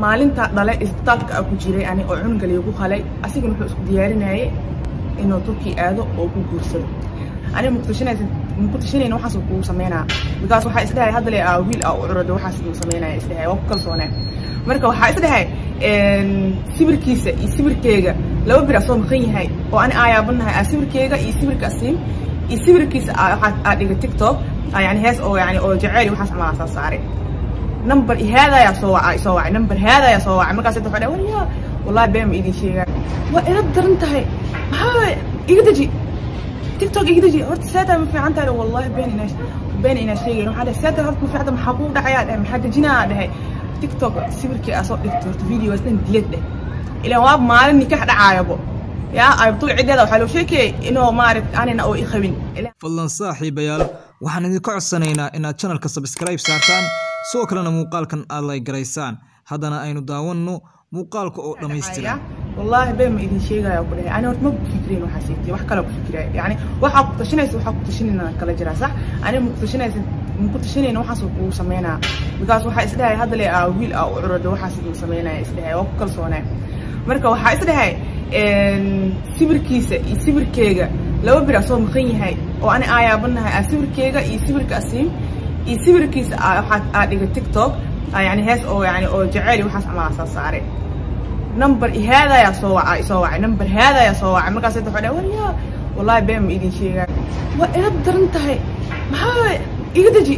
Maalinta dhalay isbitaalka ku jiray ani oo cunuga liigu qalay, asigana wuxuu isku diyaarinayay inuu Turki aado oo ku guursado. Aniga maku tashanayna waxaas kugu sameynaa, because waxaa isdhahay hadda le wiil aa u curado, waxaas uu sameynaya isdhahay, waa ku kalsoonaa. Marka waxaa isdhahay sawirkiisa iyo sawirkeyga 2 bir asoo maqan yahay oo ani aayaabanahay aa sawirkeyga iyo sawirka asiin iyo sawirkiisa waxaa aa dhigay TikTok, yani hees oo yani oo jaceyl waxaas camal aa soo saaray. Number haadayaa soo wacay, soo wacay number haadayaa soo wacay. Markaas waxaa dhahay, waryaa, wallahi been ma idin sheegaa, waa ila daran tahay. Maxaa iga deji TikTok, iga deji horta. Seetaa ma fiican tahay? Wallahi been inaa sheegayn. Waxaa dhahay, seetaa horta ma fiican, maxaa kugu dhacayaa? Dhahay, maxaa dejinaa? Dhahay, TikTok sawirkii aa soo dhigtay horta videogaas dhan delete dheh. Ilaan waa maalin nikax dhacaayabo yaa ay Batul ciddeeda waxaa loo sheekayay inuu maaragt anina oo i qabin. Fadlan saaxiibayaal, waxaan idinka codsanaynaa inaad channelka subscribe saartaan, sidoo kalena muuqaalkan aad like garaysaan. Haddana aynu daawanno muuqaalka oo dhammaystiran. Wallaahi been ma idin sheegaya ku dhahay, ani horta ma ku fikirin waxaa siitay, wax kale ku fikiraya. Yani waxaa ku tashanaysa, waxaa ku tashanayna kala jiraa sax. Ani ma ku tashanaysa, ma ku tashanayna waxaas kugu sameynaa, because waxaa isdhahay hadda le wiil aa u curado, waxaas uu sameynaya isdhahay, waa ku kalsoonaa. Marka waxaa isdhahay sawirkiisa iyo sawirkeyga 2 bir asoo maqan yahay oo ani aayaabanahay aa sawirkeyga iyo sawirka asiin iyo sawirkiisa waxaa aa dhigay TikTok, yani hees oo yani oo jaceyl waxaas camal aa soo saaray. Number haadayaa soo wacay, soo wacay number haadayaa soo wacay. Markaas waxaa dhahay, waryaa, wallahi been ma idin sheegaa, waa ila daran tahay. Maxaa iga deji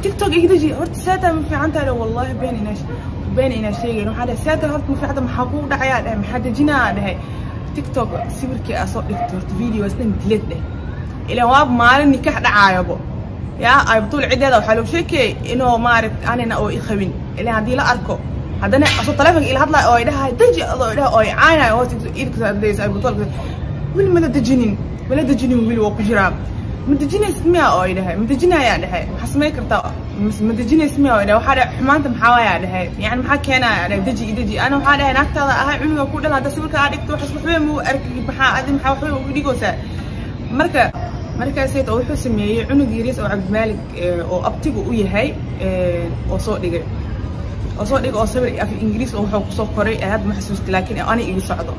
TikTok, iga deji horta. Seetaa ma fiican tahay? Wallahi been inaa sheegayn. Waxaa dhahay, seetaa horta ma fiican, maxaa kugu dhacayaa? Dhahay, maxaa dejinaa? Dhahay, TikTok sawirkii aa soo dhigtay horta videogaas dhan delete dheh. Ilaan waa maalin nikax dhacaayabo yaa ay Batul ciddeeda waxaa loo sheekayay inuu maaragt anina oo i qabin. Ilaan haddii la arko haddana asoo taleefonka ila hadlayo oo ay dhahay deji, adoo dhahay oo ay caanayo hoos idka hadlaysa, ay Batul weli mala dejinin, mala dejinin, weli waa ku jiraa. Ma dejinaysid miya? Oo ay dhahay, ma dejinayaa? Dhahay, maxaa samayn kartaa? Ma dejinaysid miya? Oo dhahay, waxaa dhahay, xumaanta maxaa waayaa? Dhahay, yani maxaa keenaya? Dhahay, deji i deji. Ana waxaa dhahay, naagtaada ahay, cunuga ku dhal, hadda sawirka aa dhigto waxaas waxba ma u arki, maxaa adi maxaa waxba ugu dhigaysaa? Marka markaasayt oo wuxuu sameeyey cunug yariis oo Cabdimaalik oo abtiga u yahay oo soo dhigay, oo soo dhigay oo sawir af Ingiriis oo wuxuu kusoo qoray, hadda ma xasuusti, laakiin ani iga socdo.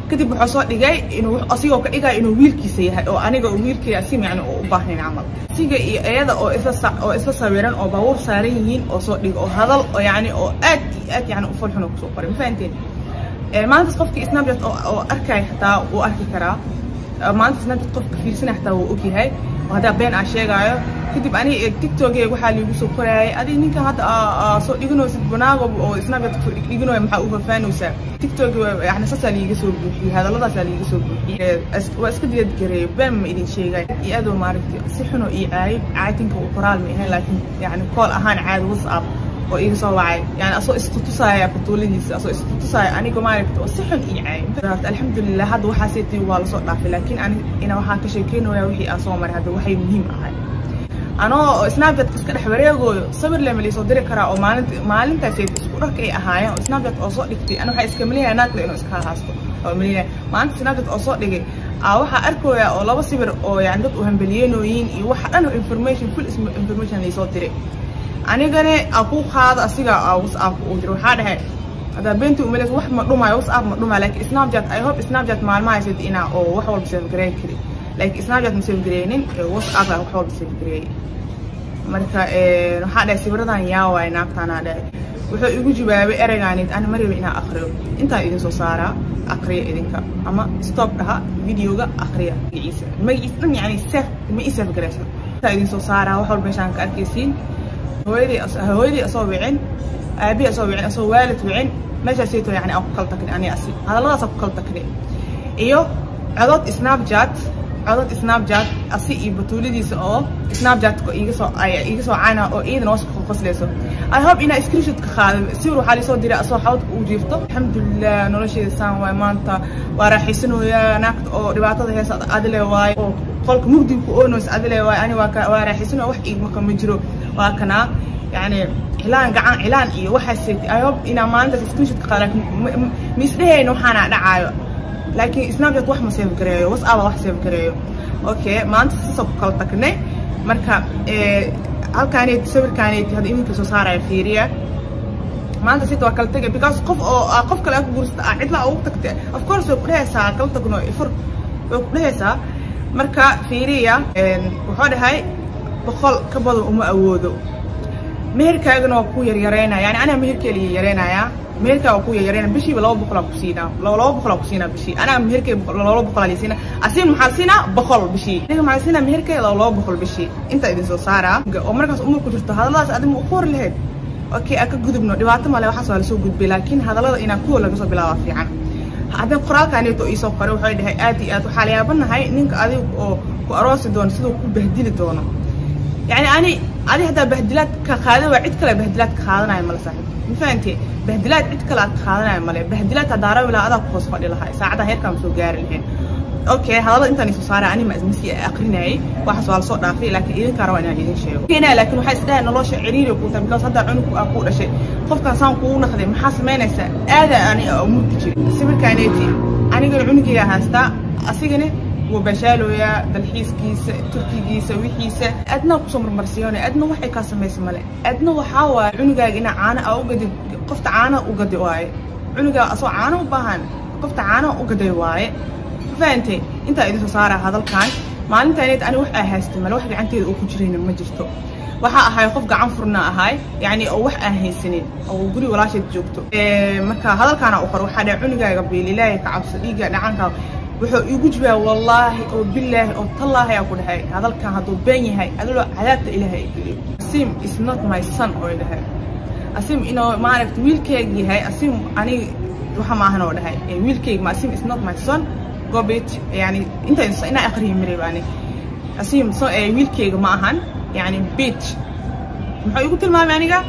Kadib wuxuu soo dhigay inuu asigoo ka dhigayo inuu wiilkiisa yahay oo aniga wiilkay asi yani oo u baahnayn camal, asiga iyo iyada oo isla sawiran oo baabuur saaran yihiin oo soo dhigay, oo hadal oo yani oo aad iyo aad yani u falxun oo kusoo qoray. Ma fahanteen? Maalintaas qofkii Snapchat oo arkaya xataa wuu arki karaa. Maalinta Snapchat qofka fiirsanaya xataa wuu ogyahay oo haddaa been aan sheegaayo. Kadib ani TikTokeyga waxaa liigu soo qorayay, adi ninkan hadda soo dhiganaysid banaago oo Snapchat kusoo dhigdhiganayo, maxaa u fafaanaysaa TikTok? Yani saasaa liiga soo buuxiyey, hadalladaasaa liiga soo buuxiyey. Waa iska delete gareeyay. Been ma idin sheegay, iyo aadoo maaragtay si xun oo ii caayay. Caayitinka uu qoraal ma ahayn, laakiin yani call ahaan caadi WhatsApp oo iga soo wacay, yani asoo istutusaaya batuuladiisa, asoo istutusaaya aniga maaragta oo si xun ii caayay. Alxamdulilah, hadda waxaasaytii waa lasoo dhaafay, laakiin ani ina waxaan ka sheekeynaya wixii aan soo maray. Hadda waxay muhiim ahay, anoo Snapchat iska dhex wareegooyo sawir lema liisoo diri karaa oo maalinta maalintaasay isku dharka ay ahaayeen oo Snapchat oo soo dhigtay. Ana waxaa iska maleynaya naagla inuu iska haasto oo maleynaya. Maalinta Snapchat oo soo dhigay aa waxaa arkooya oo laba sawir oo yani dad u hambaliyeynooyin iyo waxa dhan oo information, full information liisoo diray. Anigana aa ku qaado asiga aa WhatsApp uu diray. Waxaa dhahay, haddaa beentii umaleys, wax ma dhumaayo, WhatsApp ma dhumaayo, laakiin Snapchat, I hope Snapchat maalmahaysad inaa oo wax walba save gareyn kari, laakiin Snapchat ma save gareynin, WhatsApp aa wax walba save gareeyay. Marka waxaa dhahay, sawiradan yaa waay naagtaanaa? Dhahay, wuxuu igu jawaabay ereygaanid ani maraba inaa aqriyo, intaan idin soo saaraa, aqriya idinka ama stop dhaha videoga, aqriya. Magaciisa, magaciisa dhan yani save ma ii save gareysan, intaan idin soo saaraa, wax walba meeshaan ka arkaysiin. Hooyadii, hooyadii asoo wicin, aabihii asoo wicin, asoo waalid wicin, meeshaasayto yani aan ku kala tagnay ani asi, hadalladaas aan ku kala tagnay, iyo codod Snapchat, codod Snapchat asi iyo batuuladiisa oo Snapchat-ka iga soo ay iga soo caana oo iidan hoos ku qoslayso. I hope inaa screenshot ka qaado. Sawir waxaa liisoo diray asoo xawdka uu jiifto. Alxamdulilah, nolosheeda saan waay, maanta waa raaxaysanooyaa. Naagta oo dhibaatada heesa adile waay, oo qolka mugdiga ku oonoys adile waay. Ani waa waa raaxaysanooya, wax iigmaka ma jiro, waa kanaa yani cilaan gacan cilaan iyo waxaas. I hope inaa maalintaas screenshot ka qaado, laakiin ma isdhehayno waxaana dhacaayo, laakiin Snapchat wax ma save gareeyo, WhatsApp wax save gareeyo. Okay, maanta sasoo ku kala tagnay. Marka halkaaneet sawirkaaneet hadda idinka soo saaraya, fiiriya. Maanta sita waa kala tegay because qof oo qof kale aad ku guursata aa cidla ugu tagtay, of course way ku dhehaysaa kala tagno, ifur way ku dhehaysaa. Marka fiiriya, wuxuu dhahay 100 ka badan uma awoodo, meherkaagana waa ku yaryareynaya. Yani anaa meherkee la yaryareynaya, meherkaa waa ku yaryareynaya, bishiiba 200 aa ku siinaa, 200 aa ku siinaa bishii. Anaa meherkee 200 aa siinaa, asiin maxaa siinaa 100 bishii, aniga maxaa siinaa meherkee 200 bishii. Intaa idin soo saaraa oo markaas umur ku jirto hadalladaas adiga ma u qori lahayd? Okay, aan ka gudubno, dhibaato male, waxaas waa lasoo gudbay, laakiin hadallada inaa kuwa laga soo bilaaba fiican. Haddii qoraalkaneeto iisoo qoray, wuxuu dhahay aad iyo aad waxaa la yaabanahay ninka adiga oo ku aroosi doono siduu ku bahdili doono. Yani ani adi haddaa bahdilaad ka qaadan waa cid kale bahdilaad ka qaadanaya male, saaxiib, ma fahantee? Bahdilaad cid kale aad ka qaadanaya male. Bahdilaad haddaa rabi lahaa adaa ku hoos fadhi lahaa, saacadda heerkaan soo gaari lahayn. Okay, hadallada intaan isoo saaray ani ma masii aqrinayay, waxaas waa lasoo dhaafay, laakiin idinkaa rabaa inaan idin sheego keenaya. Laakiin waxaa isdhahay nolosha ciriiri kuu tahay because hadda cunug aa kuu dhashay, qofkan saan kugu naqday, maxaa samaynaysaa? Aada ani murti jiri sawirkaneeti, anigana cunugayga haystaa, asigana wuu bashaalooyaa dalxiiskiisa, Turkigiisa, wixiisa. Adna kusoo marmarsiyoona, adna waxay kaa samaysa male. Adna waxaa waaye cunugaaga inaa caano aa u gadid, qofta caana u gadi waaye, cunugaaga asoo caano u baahan qofta caana u gaday waaye, fahantay? Intaa idin soo saara hadalkan maalintaneed ani wax aa haystay male, wax gacanteeda oo ku jirayna ma jirto. Waxaa ahay qof gacan furna ahay, yani oo wax aan haysanin oo guri walaasheed joogto. Marka hadalkaana u qor, waxaa dhahay cunugaaga beel, Ilaahay ka cabso, dhiigga dhacanka. Wuxuu iigu jibaa wallaahi oo bilaahi oo tallaahi aa ku dhahay, hadalkan hadduu been yahay adaloo cadaabta Ilaahay ay geliyo. Asim is not my son oo dhahay, Asim inuu maaragta wiilkeyga yahay, Asim aniga waxa maahan oo dhahay wiilkeyga ma, Asim is not my son gobit. Yani inta inaa aqriyi marayba ani Asim so wiilkeyga ma ahan, yani bitch muxuu igu tilmaamay aniga?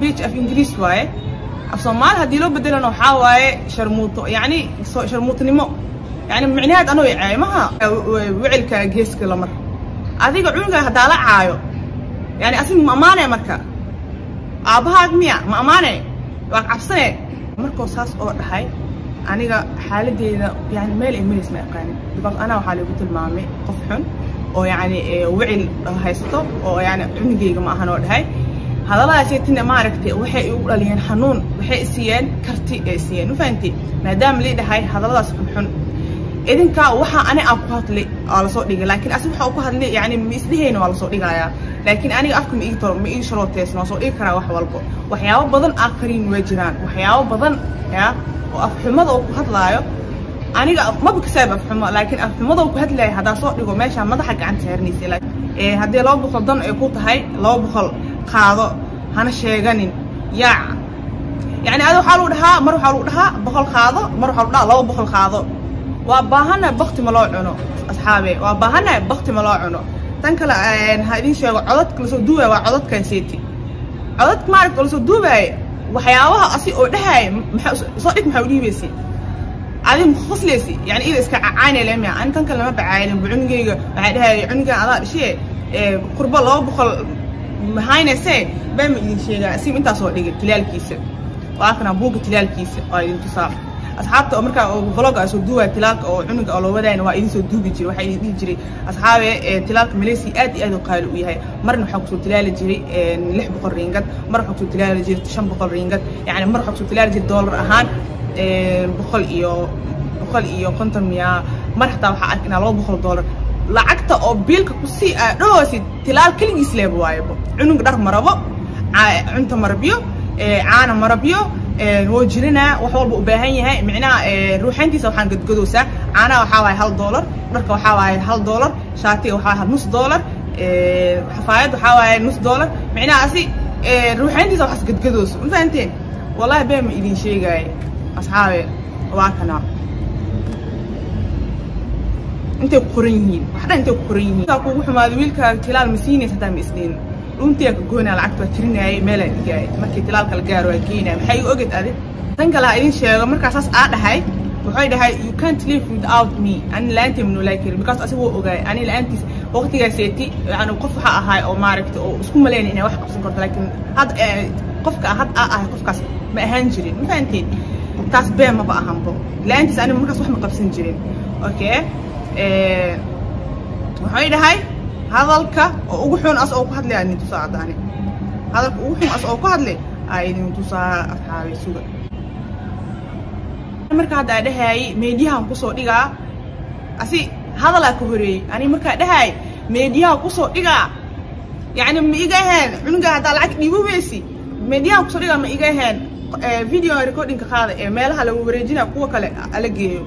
Bitch af Ingiriis waaye, af Soomaali haddii loo bedelana waxaa waaye sharmuuto, yani sharmuutinimo, yani micnaheed anoo caayo maha wicilka geeska lamar adiga cunuga haddaa la caayo. Yani asig ma amaanay? Marka aabbahaag miya ma amaanay? Waa cabsane. Markuu saas oo dhahay aniga xaaladeyda yani meel ay marays ma aqaanin because anaa waxaa lagu tilmaamay qof xun oo yani wicil haysato oo yani cunugeyga ma ahan oo dhahay. Hadalladaasaytina maaragtay waxay igu dhaliyeen xanuun, waxay isiiyeen karti ay isiiyeen, ma fahanti? Maadaama lii dhahay hadalladaas xunxun, idinka waxa ani aan ku hadlay waa lasoo dhigay, laakiin asig waxa uu ku hadlay yani ma isdhehayna waa lasoo dhigayaa, laakiin aniga afka ma ii toro, ma ii shalooteysna, waa soo dhigi karaa wax walbo. Waxyaabo badan aa kariin way jiraan, waxyaabo badan ya oo afxumada oo ku hadlaayo aniga maba kasaab afxumo, laakiin afxumada oo ku hadlaayo haddaa soo dhigo meesha madaxa gacanta saarnaysa. Haddii 200 dan ay ku tahay 200 qaado, hana sheeganin yaac. Yani ada waxaa lagu dhahaa mar waxaa lagu dhahaa 100 qaado, mar waxaa lagu dhahaa 200 qaado. Waa baahanahay, bakti ma loo cuno asxaabe, waa baahanahay, bakti ma loo cuno. Tan kale ha idin sheego, codadka lasoo duubaya waa codadkan seeti, codadka maaragta lasoo duubaayo waxyaabaha asi oo dhahaay maxaa soo dhig, maxaa u dhiibaysi adi ma khoslaysi? Yani ida iska cacaynay lemia ani tan kale lama bacaylin bu cunugayga. Waxaa dhahay cunugan adaa dhishee qurbo 200 mahaynayse baa ma idin sheegaa. Asim intaasoo dhigay tilaalkiisa, waa kana buugga tilaalkiisa waa idin tusaa asxaabta. Oo markaa vlog aa soo duubaya tilaalka oo cunuga oo loo wadaayna waa idin soo duubi jiray, waxaa idin dhihi jiray asxaabe tilaalka Malaysia aad iyo aad u qaali u yahay. Marna waxaa kusoo tilaali jiray 600 ringad, mar waxaa kusoo tilaali jiray 500 ringad, yani mar waxaa kusoo tilaali jiray dollar ahaan 100 iyo 150 miyaa, mar xataa waxaa ark inaa 200 dollar lacagta oo biilka kusii aa dhahoosid tilaal keligiis leeba waayebo. Cunuga dhar marabo, cunto marabyo, caana marabyo, wuu jirinaa, wax walba u baahan yahay micnaha ruuxayntiisa waxaan gadgadoosaa. Caanaha waxaa waaye $1, dharka waxaa waaye $1, shaatiga waxaa waaye nus dollar, xafaayad waxaa waaye nus dollar, micnaha asi ruuxayntiisa waxaas gadgadooso, ma fahanteen? Wallahi been ma idin sheegaaye asxaabe, waa kana intay ku qoran yihiin, wax dhan intay ku qoran yihiin. Kugu xumaaday wiilkaaga tilaal ma siinaysa hataa ma isdhiin, dhuntiyaa ka goynaa, lacagta waa tirinaayay, meelaa dhigaayay, markii tilaalka la gaaro waa geynaya. Maxay igu oged adi? Tan kale ha idin sheego, markaa saas aa dhahay wuxuu dhahay you can't live without me, ani la-aantay ma noolaa karin, because asiga wuu ogaay ani la-aantiis waqtigaaseeti yani qof waxaa ahay oo maaragta oo isku malaynay inay wax qabsan karto, laakiin had qofka had aa ahay qofkaas ma ahaan jirin, ma fahanteen? Taas been maba ahanbo, la-aantiis ani markaas wax ma qabsan jirin. Okay, wuxuu dhahay hadalka oo ugu xun as oo ku hadlay ani tusaa caddaani, hadalka ugu xun as oo ku hadlay Aa idin tusaa, asxaabay, suga. Marka hadda aa dhahaayay meediyahan kusoo dhigaa, asi hadalaa ka horeeyey. Ani markaa dhahaay meediyaha kusoo dhigaa, yacni ma iga ahayn cunuga haddaa lacag dhiibubeysi meediyaha kusoo dhigaa, ma iga ahayn video recordingka qaada ee meelaha lagu wareejinaya kuwa kale ala geeyo.